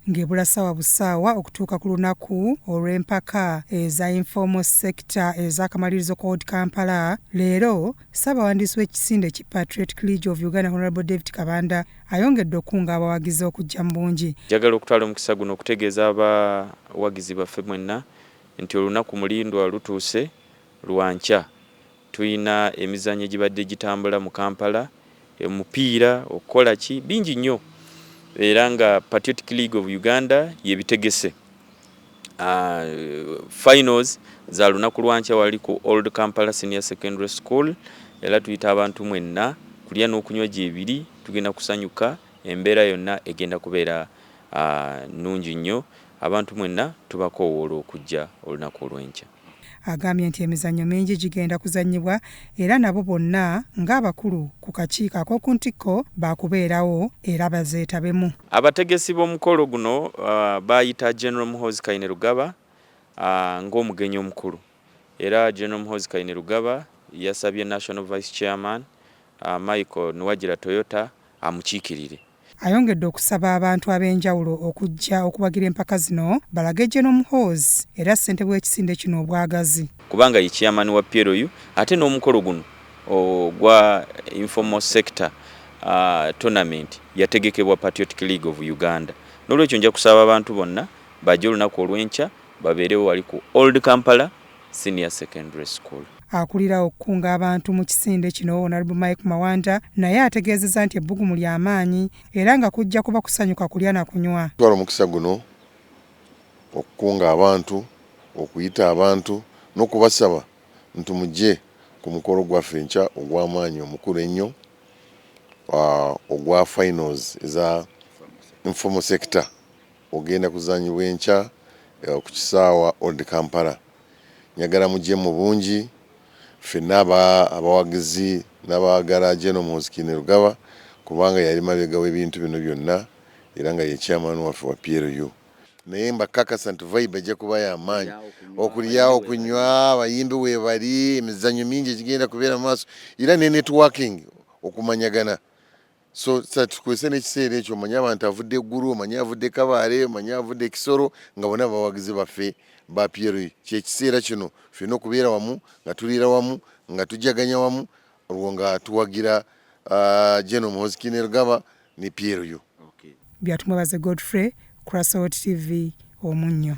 Ng'ebula ssaawa busaawa okutuuka ku lunaku olw'empaka eza informal sector ez'akamalirizo ku Old Kampala, leero Ssaabawandiisi w'ekisinde ki Patriotic League of Uganda Honorable David Kabanda ayongedde okukunga abawagizi okujja mu bungi. Njagala okutwala omukisa guno okutegeeza abawagizi baffe mwenna nti olunaku mulindwa lutuuse, lwa nkya. Tulina emizannyo egibadde gitambula mu Kampala, omupiira, okukola ki, bingi nnyo era nga Patriotic League of Uganda yebitegese. Finals za lunaku lwankya wali ku Old Kampala Senior Secondary School, era tuyita abantu mwenna kulya n'okunywa gyebiri, tugenda kusanyuka, embeera yonna egenda kubeera nnungi nnyo, abantu mwenna tubakoowoola okujja olunaku olw'enkya. Agambye nti emizannyo mingi gigenda kuzannyibwa era nabo bonna ng'abakulu ku kakiiko ak'oku ntikko baakubeerawo era bazeetabemu. Abategesi b'omukolo guno baayita General Muhoozi Kainerugaba ng'omugenyi omukulu era General Muhoozi Kainerugaba yasabye National Vice Chairman Michael Nuwagira Toyota amukiikirire. Ayongedde okusaba abantu ab'enjawulo okujja okuwagira empaka zino balage General Muhoozi era ssentebe w'ekisinde kino obwagazi. Kubanga ye chairman wa PLU ate n'omukolo guno ogwa informal sector tournament yategekebwa Patriotic League of Uganda. N'olwekyo nja kusaba abantu bonna bajje olunaku olw'enkya babeerewo wali ku Old Kampala Senior Secondary School. Akulira okukunga abantu mu kisinde kino Honorable Mike Mawanda naye ategeezezza nti ebbugumu lya maanyi era nga kujja kuba kusanyuka kulya na kunywa. Twala omukisa guno okukunga abantu, okuyita abantu n'okubasaba nti mujje ku mukolo gwaffe enkya ogw'amaanyi omukulu ennyo ogwa finals eza informal sector ogenda kuzanyibwa enkya ku kisaawa Old Kampala. Njagala mujje mu bungi ffenna abawagizi n'abaagala General Muhoozi Kainerugaba kubanga yali mabega w'ebintu bino byonna era nga ye chairman waffe wa PLU. Naye mbakakasa nti vibe ejja kuba ya maanyi, okulya, okunywa, abayimbi weebali, emizannyo mingi egigenda kubeera mu maaso era ne networking, okumanyagana. So tukozese n'ekiseera ekyo omanye abantu avudde Eggulu, omanye avudde Kabaale, omanye avudde Kisoro nga bonna bawagizi baffe ba PLU. Kyekiseera kino ffenna okubeera wamu nga tuliira wamu nga tujaganya wamu olwo nga tuwagira General Muhoozi Kainerugaba ne PLU. Byatumwebaze Godfrey, Crossroad TV, Omunnyo.